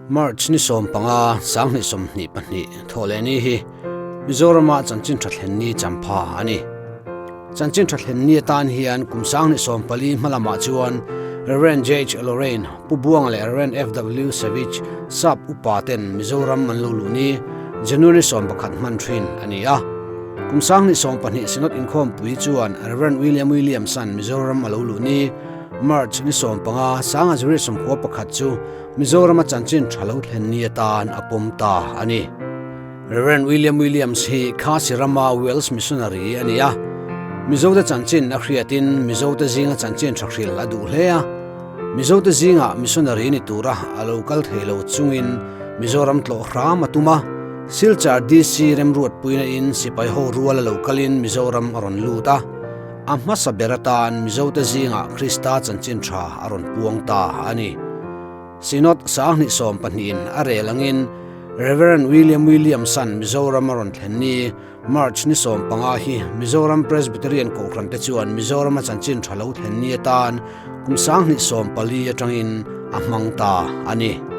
March ni 15, 2022, Thawhlehni hi Mizorama chanchin tha thlen ni champha a ni. Chanchin tha thlen ni atan hian kum 2014 hma lamah chuan Rev. JH Lorraine, Pu Buanga leh Rev. FW Savage sap upa ten Mizoram an lo luh ni January 11 hman thin a ni a. Kum 2012 Synod inkhawmpui chuan Rev. William Williams-a'n Mizoram a lo luh ni March ni 15, 1991 chu Mizorama chanchin tha lo thlen ni atan a pawm ta a ni. Rev. William Williams hi Khasi rama Welsh missionary a ni a. Mizote chanchin a hriatin Mizote zinga chanchin tha hrilh a duh hle a. Mizote zinga missionary ni tura a lo kal thei lo chungin Mizoram tlawh hram a tum a. Silchar DC remruatpuina in sipai ho rual a lo kalin Mizoram a rawn lut a. A hmasa ber atan Mizote zingah Krista chanchin tha a rawn puang ta a ni. Synod 2020 in a rel angin Rev. William Williams-a'n Mizoram a rawn thlen ni, March ni 15 hi Mizoram Presbyterian Kohhran te chuan Mizorama chanchin tha lo thlen ni atan kum 2014 atangin a hmang ta a ni.